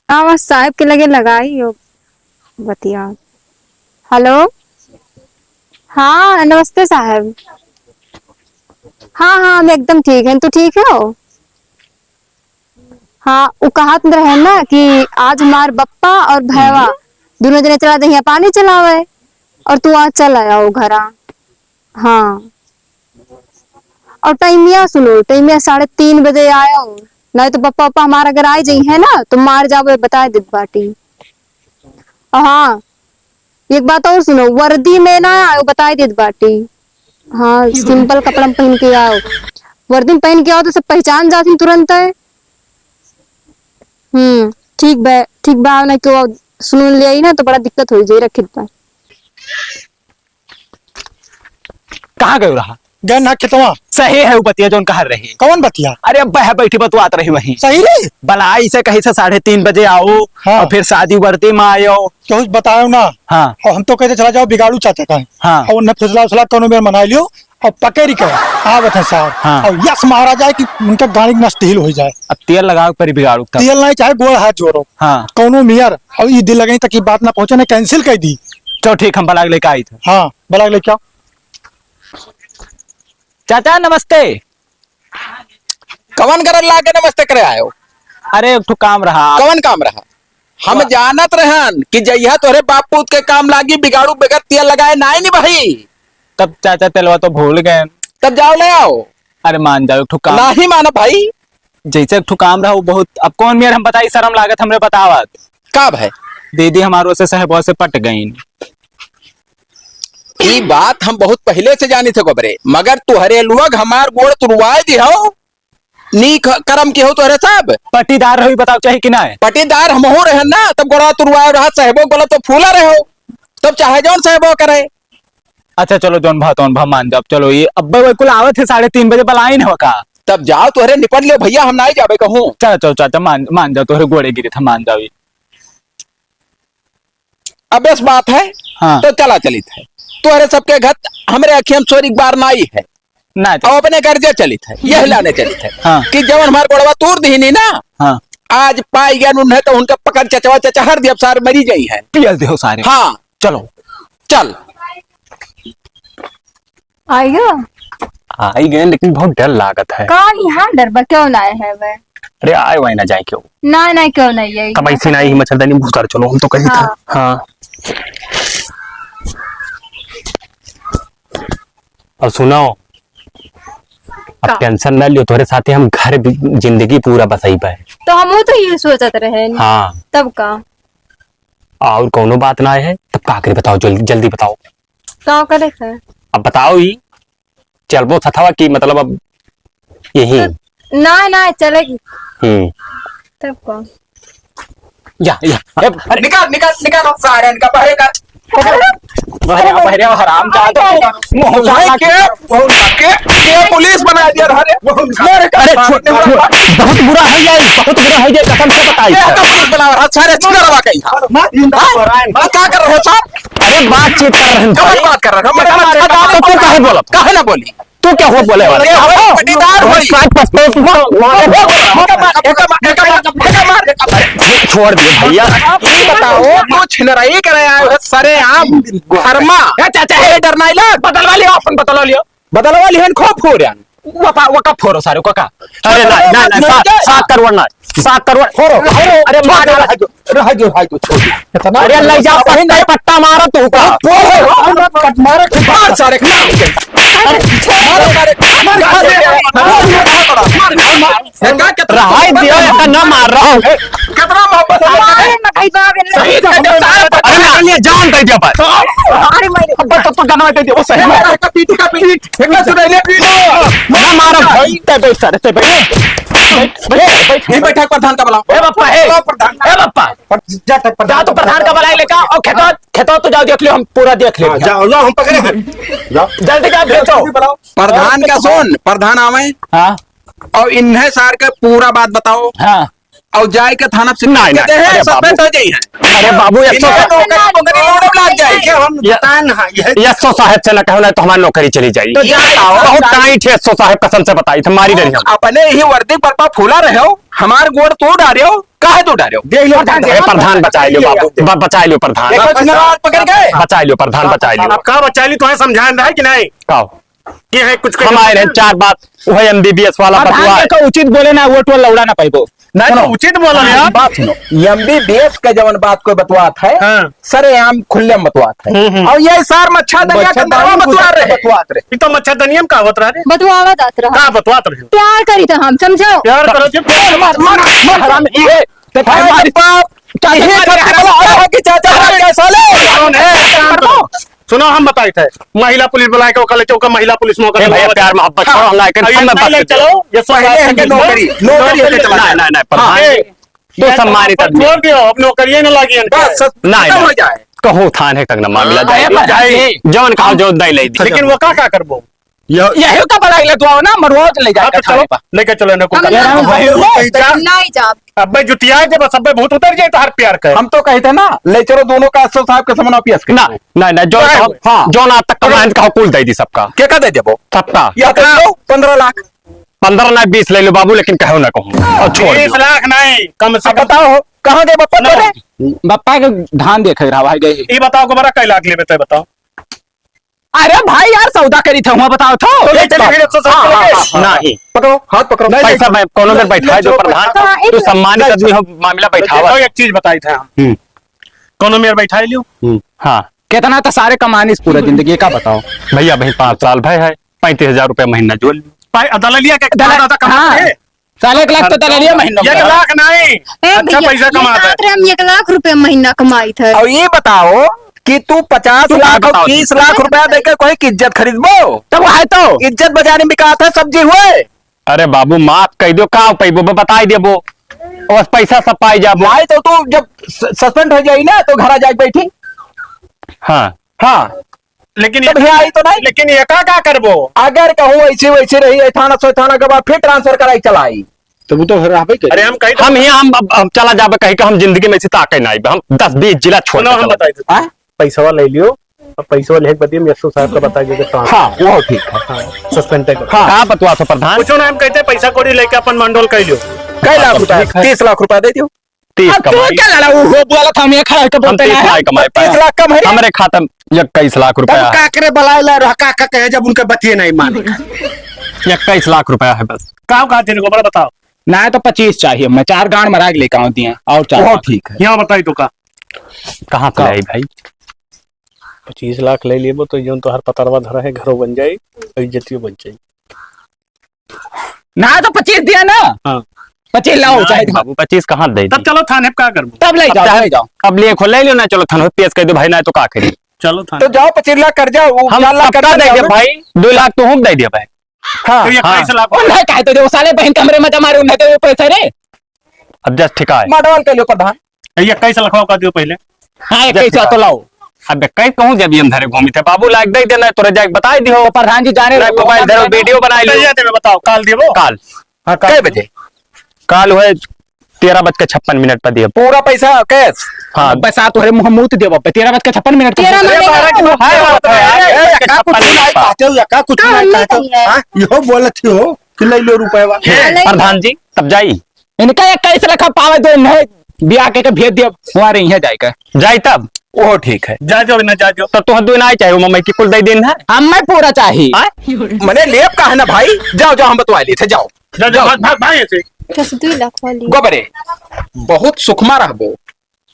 आवा साहब के लगे लगाई हो बतिया। हेलो, हाँ, नमस्ते साहब। हाँ, हाँ, हम एकदम ठीक हैं, तू ठीक हो? हाँ, उ कहत रहे ना कि आज हमार बप्पा और भैवा हम्म। दोनों जने चला दहिया पानी चलावे और तू आज चल आया हो घरा। हाँ। और टाइमिया सुनो, टाइमिया साढ़े तीन बजे आया हो, नहीं तो पप्पा, पप्पा हमार अगर आ जाई है ना तो मार जावे, बता देत बाटी। और हाँ, एक बात और सुनो, वर्दी में ना आयो, बताई देत बाटी। हाँ, सिंपल कपड़ा में पहन के आओ। वर्दी में पहन के आओ तो सब पहचान जाथिन तुरंत है। हम्म, ठीक बा, ठीक बा, ना केहू सुन ले आई ना तो बड़ा दिक्कत हो जाई, रखित बा। कहाँ गयो रहा? गए ना खेतवा। सही है, उ बतिया जौन कहत रही। कौन बतिया? अरे अब्बा है बैठी बतुआत रही वहीं। सही रे? बलाई से कही से साढ़े तीन बजे आओ हाँ। और फिर शादी वर्दी में आयो। केहू से बतायो ना। हाँ। और हम तो कहते चला जाओ बिगाड़ू चाचा का। हाँ। और उन्हें फुसला उसला कौनो मेर मना लियो और पकड़ के आवत है साहब। हाँ। और यस महाराज आए कि उनका गाड़ी नष्ट ढील हो जाए। अब तेल लगावे के परी बिगाड़ू तब। तेल नहीं चाहे गोड़ हाथ जोड़ो। हाँ। कौनो मेर और ये दिल लगाई तक ये बात ना पहुंचे ना cancel कर दी। चलो ठीक, हम बलाग लेके आई थे। हाँ, बलाग लेके आओ। चाचा नमस्ते। कवन गरज लागे नमस्ते करे आयो? अरे एक ठो काम रहा। कवन काम रहा? हम वाह। जानत रहन कि जइहा तोहरे बाप पूत के काम लागी, बिगाड़ू बगैर तेल लगाए नाई निभाई। तब चाचा तेलवा तो भूल गए। तब जाओ ले आओ। अरे मान जाओ एक ठो काम। नाही मानब भाई। जैसे एक ठो काम रहा वो बहुत, अब कौन मेर हम बताई, शर्म लागत हमरे बतावत। का भाई? दीदी हमारो से साहेबवा से पट गईन। ई बात हम बहुत पहिले से जानी थे गोबरे, मगर तुहरे लोग हमार गोड़ तुड़वाए दिहो। नीक करम के हो तोहरे सब। पटीदार रहो, बताओ चाही कि ना? पटीदार हमहू रहन ना, तब गोड़वा तुड़वाए रहा, साहेबो गलत तो फूला रहो, तब चाहे जौन साहेबो करे। अच्छा चलो, जौन भा तौन भा मान जाओ। चलो ये अब्बे वही कुल आवत है साढ़े तीन बजे, बलाइन हो का? तब जाओ तोहरे निपट लियो भैया, हम नाई जाबे कहूँ। चलो चलो चाचा मान, मान जाओ, तोहरे गोड़े गिरे था, मान जाओ ये। अब इस बात है, हाँ। तो चला चलित है। तोहरे सबके घर हमरे अखियन सोर एक बार नाई है। ना तो। और अपने कर्जे चलित है, यह लाने चलित है हाँ। कि जवन हमार गोड़वा तूर दीनी ना, हाँ। आज पाई गया उन्हें तो उनका पकड़ चचवा चचा हर दिया, सारे मरी गई है। पियल दे हो सारे। हाँ। चलो। चल। आइयो। आई गए, लेकिन बहुत डर लागत है। का यहाँ डर बा? क्यों ना आए है वह? अरे आए वाए ना जाए क्यों? ना, ना, क्यों नहीं आई? तब ऐसी ना ही मच्छरदानी भूतर चलो, हम तो कही था। हाँ। हाँ। और सुनो, अब का? Tension ना लियो, तोरे साथे हम घर भी, जिंदगी पूरा बसई बा। तो हम तो ये सोचत रहे। हाँ। तब का? और कौनो बात ना है, तब का करे बताओ, जल्दी, जल्दी बताओ। का करे है? अब बताओ ही, चलबो सथवा की मतलब अब यही। तो ना, ना, चलेगी। हम्म। तब कौन? या, या। ए, अरे निकाल, निकाल, निकाल, सारे इनका बाहर निकाल। बाहर आ, बाहर आ, हराम जादा। मोहल्ला के, के, के पुलिस बना दिया था रे। अरे, छोड़, छोड़। बहुत बुरा है ये, बहुत बुरा है ये, कसम से बताई ये है। तो पुलिस बना रहा, सारे चुनरवा कहीं था। हाँ? हाँ, क्या कर रहे हो साहब? अरे, बातचीत कर रहे हैं कौन भाई। बात कर रहे हो? तो तू काहे बोलत? काहे ना बोली? तू क्या हुआ बोले वाला? ये हमारे पटीदार अरे, भाई। सात पचपन की मार, मार, मार, मार, मार, मार। छोड़ दिए भैया। आप ये बताओ, कुछ लड़ाई करे आए हो, सरेआम, धर्मा। ए, चाचा, ए, डर नहीं लग। बदलवा लियो, अपन बदलवा लियो। बदलवा लिहन, खूब फोड़न। वो का, वो का फोड़ो सारे, वो का। अरे ना, ना, ना, सात, सात करोड़ ना, सात करोड़। फोड़ो, फोड़ो। अरे मार डाला। रह जो, रह जो, रह जो, छोड़ दे। इतना अरे ले जा, पहले पट्टा मारो तू का। फोड़ो, मार, मार, मार सारे, मार। अरे, मार सारे, मार, मार, मार, मार, मार। रहाई दियो, इतना ना मार रहा हूँ। कितना मोहब्बत है। अरे, मकई बाप है। सही है, सारे पत्थर अरे, मार लिए, जान दे दिया बस। अरे, मैं अब तो, तो गाना दे दिया, वो सही है। पीठ का पीठ, एक बार सुनाई ले पीठ। ना मारो भाई, ते बैठ सारे, ते बैठ। बैठ, बैठ, बैठ। नहीं बैठा, प्रधान का बुलाओ। ए बापा, हे। बुलाओ प्रधान। ए बापा। पर जा तक जा तो प्रधान का बुलाई लेका, और खेतो, खेतो तो जाओ, देख लियो, हम पूरा देख लेंगे। हाँ, जाओ, जाओ, हम पकड़े हैं। जाओ। जल्दी जाओ, भेजो। प्रधान का सुन, प्रधान आवे। हाँ। और इन्हें सार के पूरा बात बताओ। हाँ। और जाए के थाना से नहीं, नहीं, कहते हैं, अरे सब बाबू। बेच हो जाइए। अरे बाबू, एक सौ इन्हें तो कहीं को कहीं लोड लाग जाए। देखिए, हम ये बताएं ना, ये एसओ साहब से ना कहो, ना तो हमारी नौकरी चली जाएगी। तो जाओ। बहुत टाइट है एसओ साहब, कसम से बताई थे, मारी डरी हम। अपने ही वर्दी पर पा फूला रहे हो, हमारे गोड़ तोड़ डाले हो, काहे तोड़ डाले हो? देख लो, अरे प्रधान, बचा लियो बाबू, ब-, बचा लियो प्रधान। देखो, चुनाव पकड़ गए। बचा लियो प्रधान, बचा लियो। अब का बचा ली, तुम्हें समझाएं रहा है कि नहीं? का? ये है कुछ हम आए रहे चार बात, वह एमबीबीएस वाला प्रधान बतुआ है। देखो, उचित बोले ना, वोट वाला उड़ा ना पाइबो। नहीं, तो सुनो। उचित बोलो यार। बात सुनो, एमबीबीएस का जवन बात कोई बतवात है, हाँ। सरेआम खुल्लेम बतवात है। हम्म, हम्म। और ये सार मच्छरदनिया के मच्छरदनिया अंदरवा बतवा रहे। बतवात रहे। ये तो मच्छरदनिया में का होत रहा रे? बतवावा जात रहा। का बतवात रहे? प्यार करी तो हम, समझो। प्यार करो जी। मार, मार, मार, मार, हरामी। ए, ते भाई, मार। बाप, चाचा, ये मार, सब हरामी। बोला, आया है कि चाचा, हरामी। मार, साले। कौन है? सुनो, हम बताइत है, महिला पुलिस बुलाए के ओकर ले चौका महिला पुलिस में ओकर ए भैया, बुलावत प्यार है। मोहब्बत हाँ। छोड़ो, हम ना, लेकिन अब ये हम ना नहीं ले चलो, ये सब नहीं, बात इनके समझ लो। नौकरी, नौकरी अरे, लेके चला। नहीं, नहीं, नहीं, प्रधान। हाँ। ए, तो ये सम्मानित आदमी। छोड़ दियो, अब नौकरिये न लागी इनके। बस, सच नहीं, खत्म नहीं। हो जाए। कहूँ थाने तक न मामला हाँ, जाए। अरे, प्रधान जी। जौन कहा, जौन दे ले दी। लेकिन वो का, का करबो? यह यही का बड़ा इला दुआ ना, मरवा के ले जाए हाँ, तो थाने चलो, पर। लेके चलो इनको हम कल। नहीं हम जाब। कहीं जाब। नहीं जाब। अबे जुतिया जे बस, अबे भूत उतर जाए तो हर प्यार करे। हम तो कहित है ना, ले चलो दोनों का एस ओ साहब के समन पियस के। ना, ना, ना, जो नहीं हम, हुए। हाँ। जो ना तक कमाएं का कुल दे दी सबका। के का दे देबो? सबका। या तो लो पन्द्रह लाख। पन्द्रह ना बीस ले लो बाबू, लेकिन कहो ना कहूँ। और छोड़ बीस दो। लाख नहीं, कम से अब कम। बताओ, कहाँ दे बप्पा ना। तेरे? बप्पा के धान देखे रहा भाई गए। ये बताओ, गोबरा कै लाख लेबे, तै बताओ। अरे भाई यार, सौदा करी था, हुआ बताओ था। तो ले चलिए, फिर एक सौ साठ हाँ, हाँ, लेके। हाँ, हाँ। नहीं। पकड़ो, हाथ पकड़ो। नहीं, पैसा नहीं। मैं कौनो मेर नहीं, बैठा नहीं, दो, प्रधान। हाँ, एक तू सम्मानित नहीं, आदमी हो, मामला बैठावा। देखो, एक चीज बताई थे हम। हम्म। कौनो मेर बैठा लियो। हम्म। हाँ। कितना तो सारे कमाने से पूरा जिंदगी, का बताओ? भैया, भाई, पाँच साल भय है, पैंतीस हजार रुपया महीना जोड़ लियो। भाई, दललिया के दला-, दादा कमाते हाँ। हैं। साले एक लाख तो तले लिया महीना एक में। लाख नहीं, ए अच्छा भैया, पैसा ये कमाता है। बात रे, हम एक लाख रुपया महीना कमाइत है। अब ये बताओ कि तू पचास तू लाख और बताओ। तीस लाख रुपया देके कोई की इज्जत खरीदबो? तब है तो। इज्जत बाजार में बिकात है, सब्जी हुए। अरे बाबू, माफ कह दो, का पैबो, ब-, बताई देबो। बस पैसा सब पाई जाबो। नहीं तो तू जब स-, सस्पेंड हो जाई ना, तो घरा जाके बैठी। हाँ। हाँ। लेकिन तब ये, यहाँ आई तो नहीं। लेकिन ये का, का करबो? अगर कहूँ ऐसे वैसे रही, ये थाना सो थाना के बाद फिर ट्रांसफर कराई चलाई। तो वो तो रहबे करे। अरे हम कहीं तो हम यहाँ, हम, हम, हम चला जाबे कहीं का, हम जिंदगी में इसे ताके नहीं, हम दस बीस जिला छोड़ सुनो, के हम चला बताई देते हैं। हाँ? पैसवा ले लियो, अब पैसवा लेके बदिये हम एस ओ साहब का बताई देते हैं। हाँ, वो ठीक है। हाँ, सस्पेंड कर। हाँ। का बतवा तो प्रधान? कुछ ना, हम कहते हैं पैसा कौड़ी लेके अपन मंडोल कर लियो। कै लाख हाँ, रुपया? ठीक है। तीस लाख रुपया दे दियो। तीस अब तू कमाई। क्या लड़ा? वो बोला था, हम ये खड़ा होकर हम बोलते तीस हैं। लाख कमाई पाया। तीस लाख कम है रे। हमरे खाता में इक्कीस लाख तब रुपया है। का करे बलाए ला रहा, का, का कहे जब उनका बतिये नहीं माने। इक्कीस लाख रुपया है बस। का, का तेरे को बड़ा बताओ। ना तो पच्चीस चाहिए, मैं चार गांड मरा के लेके आऊं दिया, और चार वो लाख। ठीक है। यहाँ बताई तो का। कहाँ से का? लाई भाई? पच्चीस लाख ले लेबो तो जौन तोहार पतरवा धरा है, घरो बन जाई, इज्जतियो बन जाई। ना तो पच्चीस दिया ना। हाँ। पच्चीस लाओ, नहीं चाहे बाबू, पच्चीस कहाँ दे तब दी? चलो थाने पे का करबो? तब ले अब जाओ, चाहे ले जाओ। अब ले खो ले लो ना, चलो थाने पे पेश कर दो भाई, ना तो का करी? चलो थाने। तो जाओ पच्चीस लाख कर जाओ, वो हम चार लाख सबका कर दे जाओ दे ना। भाई, दो लाख तो हम दे दिया भाई। हाँ। तो ये हाँ। इक्कीस लाख उन्हें काहे तो दे, वो साले बहन कमरे में जमा रहे, उन्हें दे वो पैसा रे। अब जस्ट ठिका है। माडवाल कर लो प्रधान। ये इक्कीस लाख का दियो पहले। हाँ, इक्कीस लाख तो लाओ। अब कहीं कहूँ जब हम धरे घूमी थे, बाबू लाग दे देना, तोरे जाके बताई दियो। तो प्रधान जी जाने नहीं, रहो, मोबाइल धरो, वीडियो बनाई लो। कैसे देबे बताओ, काल देबो? काल। हाँ, काल। कै बजे? काल हुए तेरह बज के छप्पन मिनट पर दियो। पूरा पैसा कैश? हाँ। पैसा तोहरे मुँह मूत देबो, तेरह बज के छप्पन मिनट पर तेरह दियो। माने अरे, बारह किलो हाँ, है, हाँ, बारह हाँ, किलो है। ए, का कुछ छप्पन नहीं मिनट पर। कहते हो, या का कुछ का नहीं हमने कहते हो? कही है? हाँ, यो बोलत हो कि ले लो रुपया। ए, हाँ, ले लो। प्रधान जी, तब जाई। इनका इक्कीस लाख पावे दो, नहीं बियाह के, के भेज दिया, वहाँ रही है जाएगा। जाई तब? ओहो, ठीक है। जा जाओ ना, जा जाओ। तो तुह दो ना चाहिए, मम्मी की कुल दे दिन है। हम मैं पूरा चाहिए। हाँ? मने लेब का है ना भाई, जाओ, जाओ, हम बतवा लेते, जाओ। जा, जा, जाओ। भाग, भाग, भाग यहाँ से। दस दुई लाख वाली। गोबरे, बहुत सुखमा रहबो।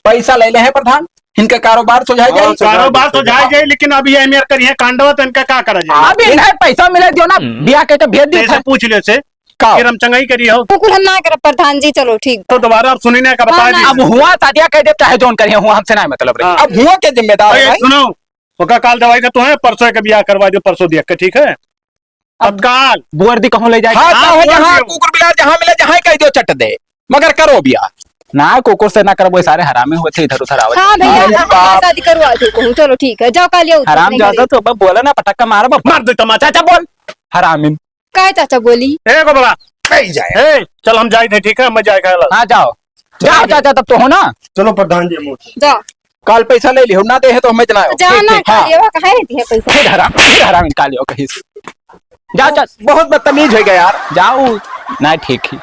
पैसा ले ले हैं प्रधान, इनका कारोबार सुझाई हाँ, जाए। सुझाई कारोबार जाए। सुझाई जाए, लेकिन अभी ये मेर करिए कांडवा, तो इनका का करा जाए? हाँ, अब इन्हें पैसा मिले दियो ना, हम्म। बियाह के, के भेज दियो जैसे था। पूछ ले से। का? फिर हम चंगाई करिए हो। कुकुर हम ना करब प्रधान जी, चलो ठीक। तो दोबारा आप सुनी ना का बता हाँ, दी। ना। अब हुआ शादिया कह दे, चाहे जौन करिए, हुआ हमसे ना मतलब रही। हाँ। अब हुआ के जिम्मेदार है अरे भाई? सुनो, ओका काल दवाई का तो है, परसों का बियाह करवा दो, परसों दिया के, ठीक है? अब तत्काल। बुअर दी कहूँ ले जाए। हाँ, हाँ, चाहे बुअर जहाँ दी। कुकुर बिलार जहाँ मिले, जहाँ कह दो चट दे, मगर करो बियाह। ना, कुकुर से ना करबो, सारे हरामी होते इधर उधर आवत। हाँ भैया, अरे हाँ, बाप। शादी करवा दो कहूँ, चलो ठीक है, जाओ काल ये उतर हराम नहीं जादा करें। तो अब बोला ना, पटक्का मारब। मार दे तमाचा। चाचा बोल। हरामी। काहे चाचा बोली? ए गोबरा, कहीं जाए। ए, चल हम जाए थे, ठीक है, मैं जाए खाए ला। हाँ, जाओ। जाओ चाचा, तब तो हो ना। चलो प्रधान जी, हम उठ। जाओ। काल पैसा ले लियो, ना दे है तो हमें जना हो। जाना ठीक, ठीक, हाँ। कालियो, काहे दिए पैसा? फिर हराम, फिर हराम कालियो कहीं से। जाओ, जाओ। बहुत बदतमीज हो गया यार। जाओ, ना ठीक ही।